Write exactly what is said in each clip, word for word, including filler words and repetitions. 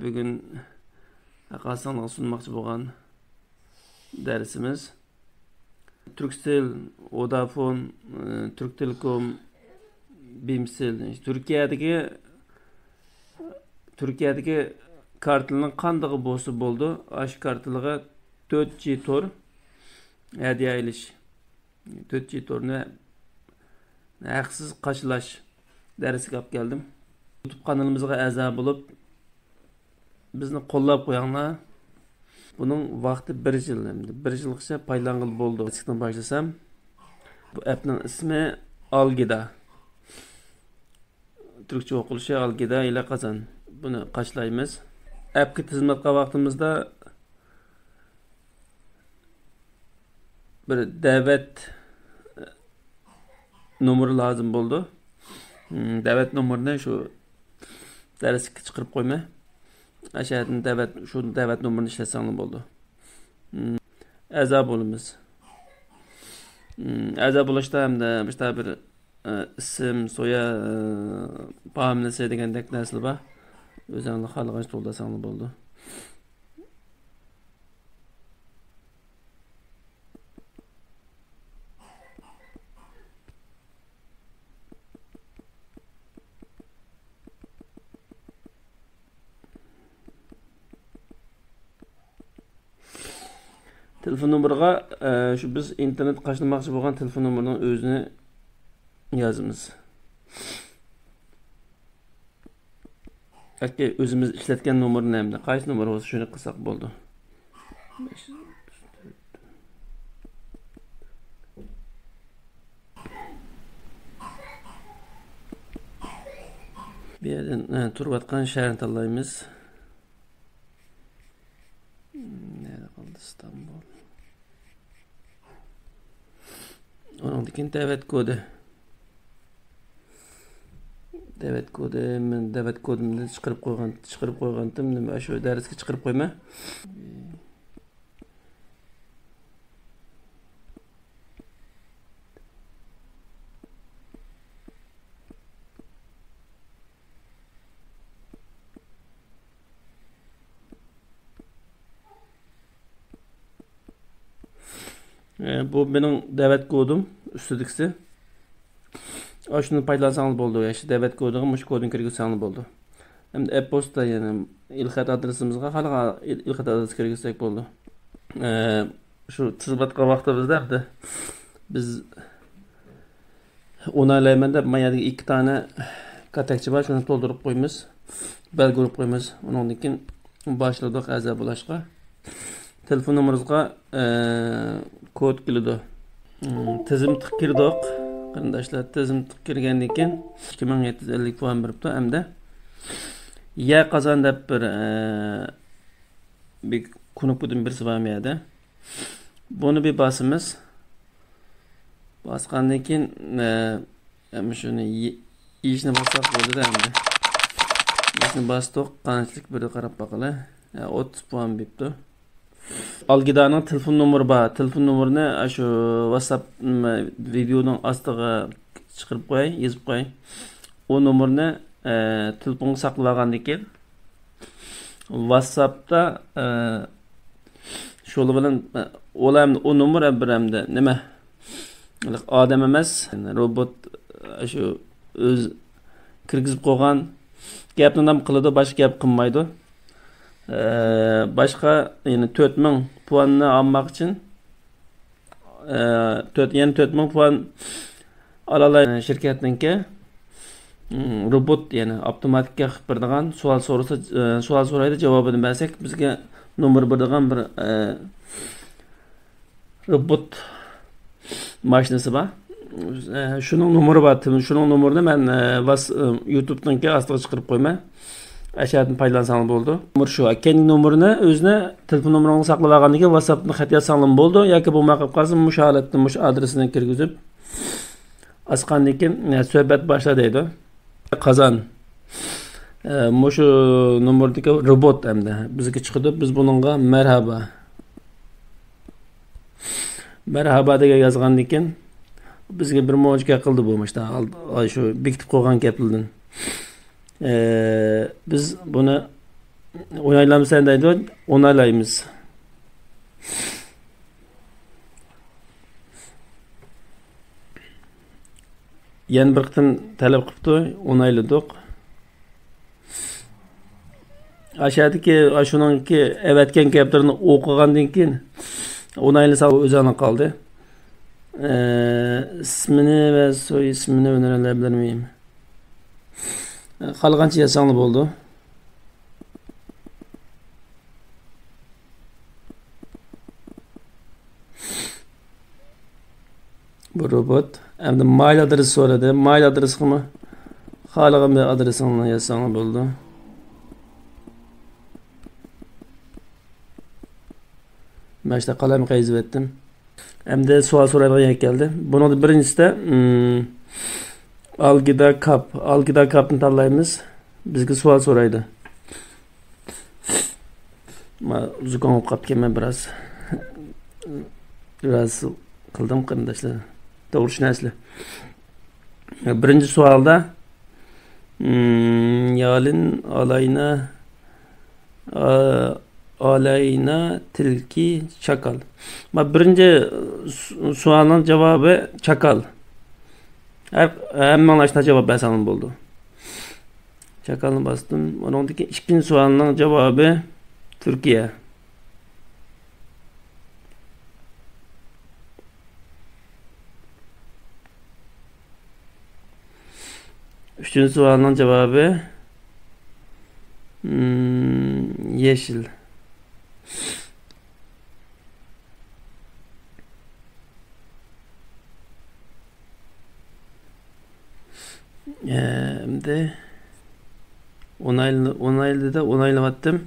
بۈگۈن ھەققاسىڭلىغا سۇنماقچى بولغان دەرسىمىز تۈركسېل، ۋودافون، ئى، تۈرك تېلېكوم، بىمسېل. تۈركىيەدىكى، تۈركىيەدىكى كارتىلىنىڭ قاندىقى بولسا بولىدۇ، ئاشۇ كارتىلىغا تۆت جى تور ھەدىيە ئېلىش. تۆت جى تورنى ھەقسىز قاچىلاش دەرسىگە ئاپ كەلدىم. يۇتۇب قانىلىمىزغا ئەزا بولۇپ، بىزنى قوللاپ قويۇڭلار. بۇنىڭ ۋاقتى بىر يىل ئەمدى. بىر يىلغىچە پايدىلانغىلى بولىدۇ. ئىسىكتىن باشلىسام، بۇ ئەپنىڭ ئىسمى ئالگىدا. تۈركچە ئوقۇلۇشى ئالگىدا ئىلە قازان. بۇنى قاچىلايمىز. ئەپكە تىزىملاتقان ۋاقتىمىزدا بىر دەۋەت نومۇرى لازىم بولىدۇ. مم، دەۋەت نومۇرىنى شۇ دەرسلىككە چىقىرىپ قويماي. ئەشەدىن دەۋەت، شۇ دەۋەت نومۇرىنى ئىشلەتسەڭلار بولىدۇ. مم، ئەزا بولىمىز. مم، ئەزا بولۇشتا ھەمدە مۇشتا بىر، ئە، ئىسىم، سويا، ئە، فامىلىسى دېگەندەك نەرسىلەر بار. ئۆزۈڭلار خالىغانچە تولدۇرساڭلار بولىدۇ. تېلېفون نومۇرىغا، ئە، شۇ بىز ئىنتېرنېت قاچىلىماقچى بولغان تېلېفون نومۇرىنىڭ ئۆزىنى يازىمىز. ياكى ئۆزىمىز ئىشلەتكەن نومۇرنى ھەمدە قايسى نومۇر بولسا شۇنى قىلساق بولىدۇ. بۇ يەردىن، ھە، تۇرۇۋاتقان شەھەرنى تاللايمىز. نەدە قالدى؟ ئىستانبۇل. ئۇنىڭدىن كېيىن دەۋەت كودى. دەۋەت كودى، مەن دەۋەت كودىمنى چىقىرىپ قويغان، چىقىرىپ قويغانتىم. نېمە، شۇ دەرسكە چىقىرىپ قويما. ئە، بۇ مېنىڭ دەۋەت كودۇم ئۈستىدىكىسى. ئاشۇنى پايدىلانساڭلار بولىدۇ. ياخشى، دەۋەت كودىغا مۇشۇ كودنى كىرگۈزسەڭلار بولىدۇ. ئەمدى ئەپ پوستا، يەنى ئېلخەت ئادرېسىمىزغا خالىغان ئېلخەت ئادرېس كىرگۈزسەك بولىدۇ. ئە، شۇ تىزىملاتقان ۋاقتىمىزدا ئەمدى بىز ئۇنايلايمەن دەپ، مانا يەردىكى ئىككى دانە كاتەكچە بار، شۇنى تولدۇرۇپ قويىمىز، بەلگە ئۇرۇپ قويىمىز. ئۇنىڭدىن كېيىن باشلىدۇق ئەزا بولاشقا. تېلېفون نومۇرىڭىزغا، ئە، كود كېلىدۇ. مم، تىزىملىتىپ كىردۇق، قېرىنداشلار. تىزىملىتىپ كىرگەندىن كېيىن ئىككى مىڭ يەتتە يۈز ئەللىك پوئېن بېرىپتۇ. ئەمدى يە قازان دەپ بىر، ئە، بىر كۇنۇپكىدىن بىرسى بار بۇ يەردە. بۇنى بىر باسىمىز. باسقاندىن كېيىن، ئە، ئەمدى شۇنى يې-، يېشىنى باسساق بولدى-دە ئەمدى. يېشىنى باستۇق، قانچىلىك بىرىگە قاراپ باقىلى. ھە، ئوتتۇز پوئېن بېرىپتۇ. ئالگىدانىڭ تېلېفون نومۇرى بار. تېلېفون نومۇرىنى ئاشۇ ۋاتساپ، م، ۋىدېئونىڭ ئاستىغا چىقىرىپ قوياي، يېزىپ قوياي. ئۇ نومۇرنى، ئە، تېلېفونغا ساقلىۋالغاندىن كېيىن، ۋاتساپتا، ئە، شۇلار بىلەن، ئە، ئۇلار ئەمدى ئۇ نومۇر بىر ئەمدى نېمە؟ ئادەم ئەمەس، روبوت، ئە، شۇ ئۆز كىرگۈزۈپ قويغان گەپنىلا قىلىدۇ، باشقا گەپ قىلمايدۇ. ئە، باشقا يەنە تۆت مىڭ پوئېننى ئالماق ئۈچۈن، ئە، تۆت، يەنە تۆت مىڭ پوئېن ئالالاي شىركەتنىڭكى، م، روبوت، يەنى ئاپتوماتىكا قىلىپ بېرىدىغان، سوئال سورىسا، ئە، سوئال سورايدۇ، جاۋابىنى بەرسەك، بىزگە نومۇر بېرىدىغان بىر، ئە، روبوت ماشىنىسى بار. ئە، شۇنىڭ نومۇرى بار. شۇنىڭ نومۇرىنى مەن، ئە، ۋاس-، ئە، يۇتۇبنىڭكى ئاستىغا چىقىرىپ قويىمەن. ئەشەدىن پايدىلانساڭلار بولىدۇ. نومۇر شۇ. كەينىكى نومۇرىنى ئۆزىنى تېلېفون نومۇرىڭىزنى ساقلىۋالغاندىن كېيىن ۋاتساپتىن خەت يازساڭلارمۇ بولىدۇ. ياكى بولماي قالسا مۇشۇ ھالەتتە مۇشۇ ئادرېسىنى كىرگۈزۈپ ئاچقاندىن كېيىن، ئە، سۆھبەت باشلا دەيدۇ. قازان. ئە، مۇشۇ نومۇردىكى روبوت ئەمدى بىزگە چىقىدۇ. بىز بۇنىڭغا مەرھابا. مەرھابا دېگەن يازغاندىن كېيىن بىزگە بىر مۇنچە گەپ قىلدى بۇ مۇشتا. ئال-، ئاي شۇ بېكىتىپ قويغان گەپلىرىدىن. ئە، بىز بۇنى ئوينايلامسەن دەيدۇ، ئوينايلايمىز. يەنە بىر قېتىم تەلەپ قىپتۇ، ئوينايلىدۇق. ئاشۇ يەردىكى، شۇنىڭكى ئەۋەتكەن گەپلىرىنى ئوقۇغاندىن كېيىن، ئوينايلىسا ئۆزۈڭلار قالدى. ئە، ئىسمىنى ۋە سوي ئىسمىنى ئۆنەرلەر بىلەن مۇھىم. خالىغانچە يازساڭلار بولىدۇ. بۇ روبوت. ئەمدى مايل ئادرېس سورىدى. مايل ئادرېسقىمۇ خالىغان بىر ئادرېسىڭلارنى يازساڭلار بولىدۇ. مەن شۇنداق قەلەم قېزىۋەتتىم. ئەمدى سوئال سورايدىغان يەر كەلدى. بۇنىڭدا بىرىنچىسىدە، ئىم، ئالگىدا كاپ. ئالگىدا كاپنى تاللايمىز. بىزگە سوئال سورايدۇ. ما، زۇكام بولۇپ قاپتىكەنمەن بىراز. بىراز قىلدىم قېرىنداشلار. توغرا چۈشىنەسىلەر. بىرىنچى سوئالدا، ئىم، يالىن، ئالاينا، ئا-، ئالاينا، تىلكى، چاكال. ما، بىرىنچى سو-، سوئالنىڭ جاۋابى چاكال. ھەر، ھەممىڭلار شۇنداق جاۋاب بەرسەڭلار بولىدۇ. چاكالنى باستىم. ئۇنىڭدىن كېيىن ئىككىنچى سوئالنىڭ جاۋابى تۈركىيە. ئۈچىنچى سوئالنىڭ جاۋابى، مم، يېشىل. ئەمدى ئونايل-، ئونايلىدى، ئونايلىۋاتتىم.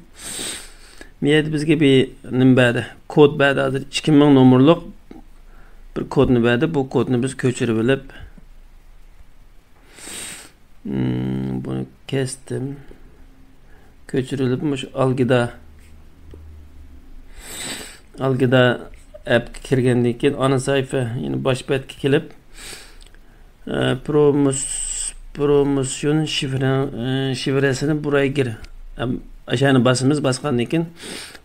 بۇ يەردە بىزگە بىر نېمە بەردى؟ كود بەردى. ھازىر ئىككى مىڭ نومۇرلۇق بىر كودنى بەردى. بۇ كودنى بىز كۆچۈرۈپ ئېلىپ، مم، بۇنى كەستىم. كۆچۈرۈلۈپ مۇشۇ ئالگىدا، ئالگىدا ئەپكە كىرگەندىن كېيىن ئانا سەھىپە، يەنى باش بەتكە كېلىپ، ئە، پروموس-، پروموسىيون شىفرە-، ئە، شىفرەسىنى بۇرايگىر. ئەم، ئاشۇنى باسىمىز، باسقاندىن كېيىن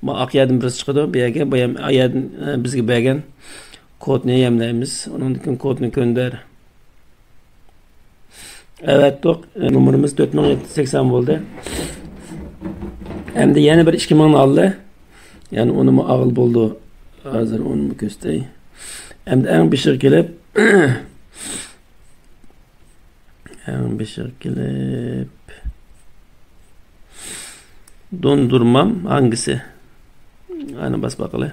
بۇ ئاق يەردىن بىرسى چىقىدۇ. بۇ يەرگە، بۇ يەم-، ئا يەردىن، ئە، بىزگە بەرگەن كودنى يەملەيمىز. ئۇنىڭدىن كېيىن كودنى كۆندەر. ئەۋەتتۇق. نومۇرىمىز تۆت مىڭ يەتتە يۈز سەكسەن بولدى. ئەمدى يەنە بىر ئىككى مىڭنى ئالدى. يەنى ئۇنىمۇ ئاغىل بولدى. ھازىر ئۇنىمۇ كۆرسىتەي. ئەمدى ئەڭ بېشىغا كېلىپ، ئەڭ بېشىغا كېلىپ، دوندۇرمام ھاڭگىسى؟ ئانى باسىپ باقىلى.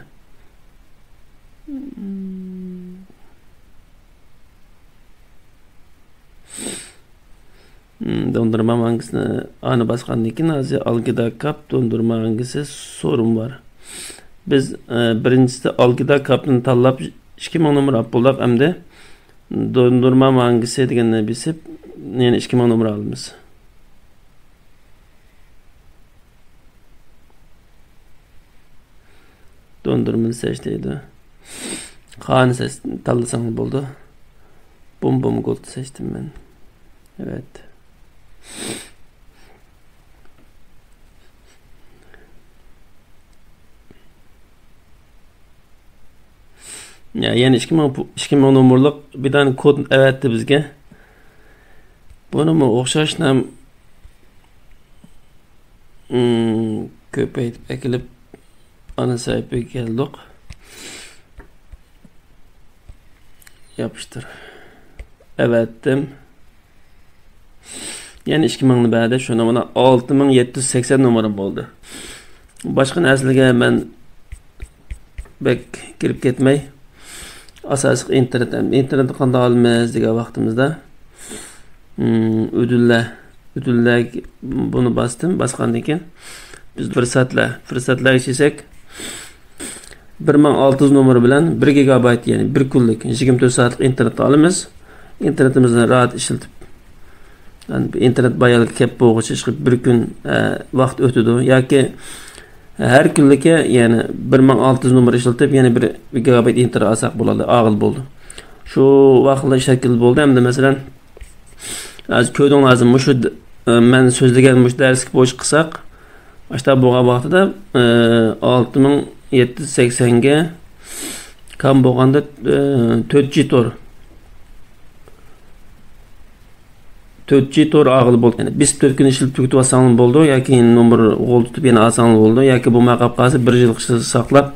مم، دوندۇرمام ھاڭگىسىنى ئانى باسقاندىن كېيىن، ھازىر ئالگىدا كاپ، دوندۇرما ھاڭگىسى سورۇن بار. بىز، ئە، بىرىنچىسى ئالگىدا كاپنى تاللاپ، ئىككى مىڭ نومۇر ئاپ بولدۇق ئەمدى. دوندۇرمام ھاڭگىسى دېگەننى بېسىپ، يەنە ئىككى مىڭ نومۇر ئالىمىز. دوندۇرمىنى سەچ دەيدۇ. قانى سەچ، تاللىساڭ بولىدۇ. بوم بوم گولدنى سەچتىم مەن. ئەۋەت. يا، يەنە ئىككى مىڭ، ئىككى مىڭ نومۇرلۇق بىر دانە كود ئەۋەتتى بىزگە. بۇنىمۇ ئوخشاشلا، ئىم، كۆپەيتىپ ئەكېلىپ، ئانا سەھىپىگە كەلدۇق. ياپىشتۇر. ئەۋەتتىم. يەنە ئىككى مىڭنى بەردى. شۇنىڭ بىلەن ئالتە مىڭ يەتتە يۈز سەكسەن نومۇرۇم بولدى. باشقا نەرسىلەرگە مەن بەك كىرىپ كەتمەي، ئاساسلىق ئىنتېرنېت، ئىنتېرنېتنى قانداق ئالىمىز دېگەن ۋاقتىمىزدا، ئىم، ئۆدۈللەر، ئۆدۈللەر بۇنى باستىم. باسقاندىن كېيىن بىز پۇرسەتلەر، پۇرسەتلەرگە چىقساق، بىر مىڭ ئالتە يۈز نومۇر بىلەن بىر گىگابايت، يەنى بىر كۈنلۈك يىگىرمە تۆت سائەتلىك ئىنتېرنېت ئالىمىز. ئىنتېرنېتىمىزنى راھەت ئىشلىتىپ، يەنى ئىنتېرنېت بايانغا كەپ بولغۇچە ئىشقىلىپ بىر كۈن، ئە، ۋاقىت ئۆتىدۇ. ياكى ھەر كۈنلۈكى، يەنى بىر مىڭ ئالتە يۈز نومۇر ئىشلىتىپ، يەنە بىر گىگابايت ئىنتېرنېت ئالساق بولىدۇ، ئاغىل بولىدۇ. شۇ ۋاقىتلا شەكىل بولدى. ئەمدى مەسىلەن، ھازىر كۆردۈڭلار، ھازىر مۇشۇ د-، ئە، مەن سۆزلىگەن مۇشۇ دەرسكە بوش قىلساق، ئاشتا بولغان ۋاقتىدا، ئە، ئالتە مىڭ يەتتە يۈز سەكسەنگە كام بولغاندا، ئە، تۆت جى تور. تۆت جى تور ئاغىلى بولدى. يەنى بېسىپ تۆت كۈن ئىشلىتىپ تۈگىتىۋالساڭلار بولىدۇ، ياكى نومۇر غول تۇتۇپ يەنە ئالساڭلار بولىدۇ، ياكى بولماي قاپ قالسا بىر يىلغىچە ساقلاپ،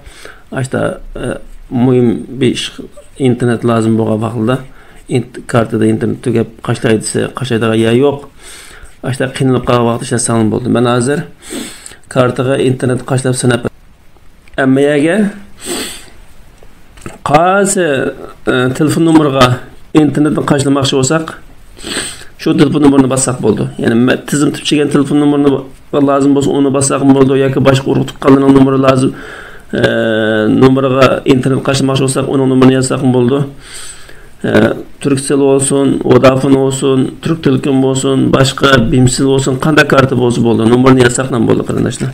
ئاشتا، ئە، مۇھىم بىر ئىش، ئىنتېرنېت لازىم بولغان ۋاقتىدا ئىنت-، كارتىدا ئىنتېرنېت تۈگەپ قاشلاي دېسە، قاشلايدىغان يەر يوق. ئاشتا قىينىلىپ قالغان ۋاقىتتا ئىشلەتسەڭلار بولدى. مەن ھازىر كارتىغا ئىنتېرنېت قاشلاپ سىناپ ھەممە يەرگە قايسى، ئە، تېلېفون نومۇرىغا ئىنتېرنېتنى قاشلىماقچى بولساق، شۇ تېلېفون نومۇرىنى باسساق بولىدۇ. يەنى مە-، تىزىم تۈپچىگەن تېلېفون نومۇرىنى با-، لازىم بولسا، ئۇنى باسساقمۇ بولىدۇ ياكى باشقا ئۇرۇق تۇغقانلارنىڭ نومۇرى لازىم، ئە، نومۇرىغا ئىنتېرنېت قاشلىماقچى بولساق، ئۇنىڭ نومۇرىنى يازساقمۇ بولىدۇ. ئە، تۈركسېل بولسۇن، ۋودافون بولسۇن، تۈرك تېلېكوم بولسۇن، باشقا بىمسېل بولسۇن، قانداق كارتا بولسا بولىدۇ، نومۇرىنى يازساقلا بولىدۇ، قېرىنداشلار.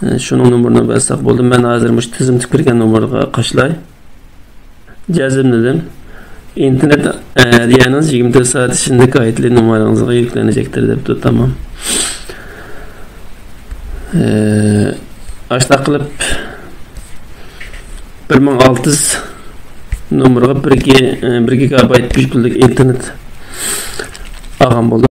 ئە، شۇنىڭ نومۇرىنى بەرسەك بولدى. مەن ھازىر مۇشۇ تىزىملىتىپ كىرگەن نومۇرغا قاشلاي. جەزملىدىم. ئىنتېرنېت، ئە، دىيەنىڭىز يىگىرمە تۆت سائەت ئىچىدە قايتىلى نومۇرىڭىزغا يۈكلىنىدۇ دەپتۇ. تامام. ئە، ئاشۇنداق قىلىپ بىر مىڭ ئالتە يۈز نومۇرغا بىر گى-، ئە، بىر گىگابايت يۈز پۇللۇق ئىنتېرنېت ئالغان بولدۇم.